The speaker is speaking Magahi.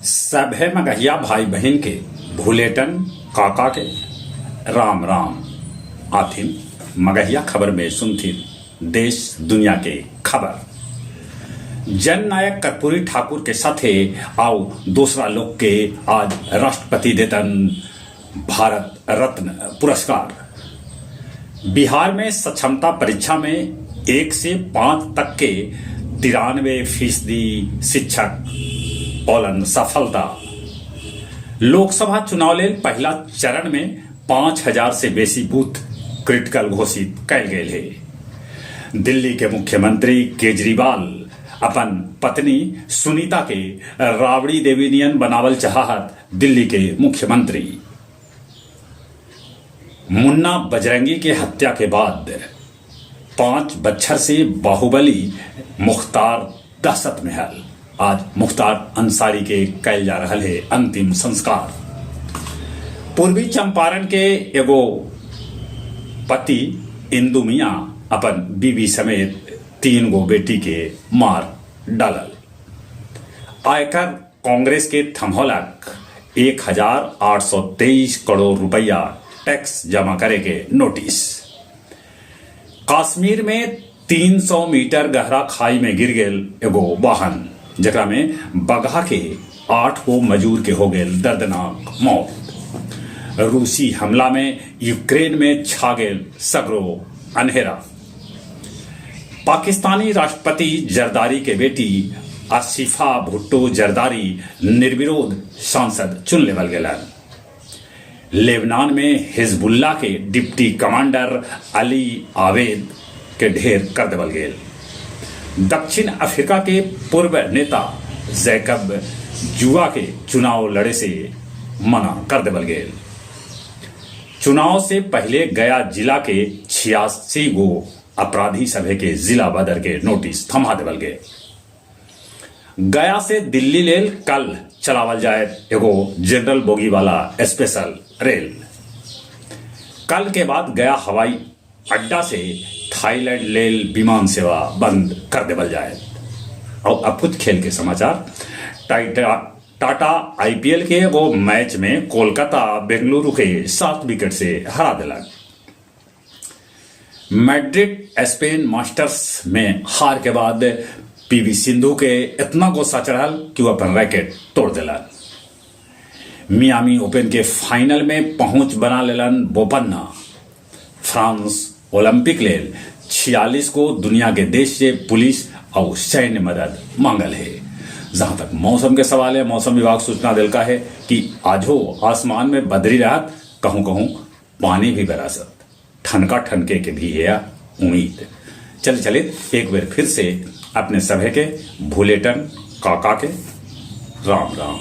सभे मगहिया भाई बहिन के भुलेटन काका के राम राम। आथिन मगहिया खबर में सुनथिन देश दुनिया के खबर। जननायक कर्पूरी ठाकुर के साथे आउ दोसरा लोग के आज राष्ट्रपति देतन भारत रत्न पुरस्कार। बिहार में सक्षमता परीक्षा में 1 से 5 तक के 93% शिक्षक पौलन सफलता। लोकसभा चुनाव लेल पहला चरण में 5000 से बेसी बूथ क्रिटिकल घोषित कैल गेल हे। दिल्ली के मुख्यमंत्री केजरीवाल अपन पत्नी सुनीता के राबड़ी देवी नियन बनावल चाहत दिल्ली के मुख्यमंत्री। मुन्ना बजरंगी के हत्या के बाद 5 बच्छर से बाहुबली मुख्तार दहशत में हल। आज मुख्तार अंसारी के कैल जा रहा है अंतिम संस्कार। पूर्वी चंपारण के एगो पति इंदु मियां अपन बीवी समेत 3 गो बेटी के मार डालल। आयकर कांग्रेस के थमौलक 1823 करोड़ रुपया टैक्स जमा करे के नोटिस। कश्मीर में 300 मीटर गहरा खाई में गिर गेल एगो वाहन, जकरा में बगहा के 8 गो मजूर के हो गेल दर्दनाक मौत। रूसी हमला में यूक्रेन में छा गेल सगरो अंधेरा। पाकिस्तानी राष्ट्रपति जरदारी के बेटी आसिफा भुट्टो जरदारी निर्विरोध सांसद चुन लेवल गेलन। लेबनान में हिजबुल्लाह के डिप्टी कमांडर अली आवेद के ढेर कर देवल गेल। दक्षिण अफ्रीका के पूर्व नेता जैकब जुआ के चुनाव लड़े से मना कर देवल गेल। चुनाव से पहले गया जिला के 86 गो अपराधी सभे के जिला बदर के नोटिस थमा देवल गेल। गया से दिल्ली लेल कल चलावल जाए एगो जनरल बोगी वाला स्पेशल रेल। कल के बाद गया हवाई अड्डा से थाईलैंड लेल विमान सेवा बंद कर देवल जाए। और अब कुछ खेल के समाचार। टाटा आईपीएल के एगो मैच में कोलकाता बेंगलुरु के 7 विकेट से हरा दिलक। मैड्रिड स्पेन मास्टर्स में हार के बाद पीवी सिंधु के इतना गुस्सा चढ़ल कि वो अपन रैकेट तोड़ दिलन। मियामी ओपन के फाइनल में पहुंच बना लेलन बोपन्ना। फ्रांस ओलंपिक लेल 46 को दुनिया के देश से पुलिस और सैन्य मदद मांगल है। जहां तक मौसम के सवाल है, मौसम विभाग सूचना दिलका है कि आजो आसमान में बदरी रहत, कहूं कहूं पानी भी बरसत, ठनका ठनके के भी है उम्मीद। चल चले एक बार फिर से अपने सभे के भूलेटन काका के राम राम।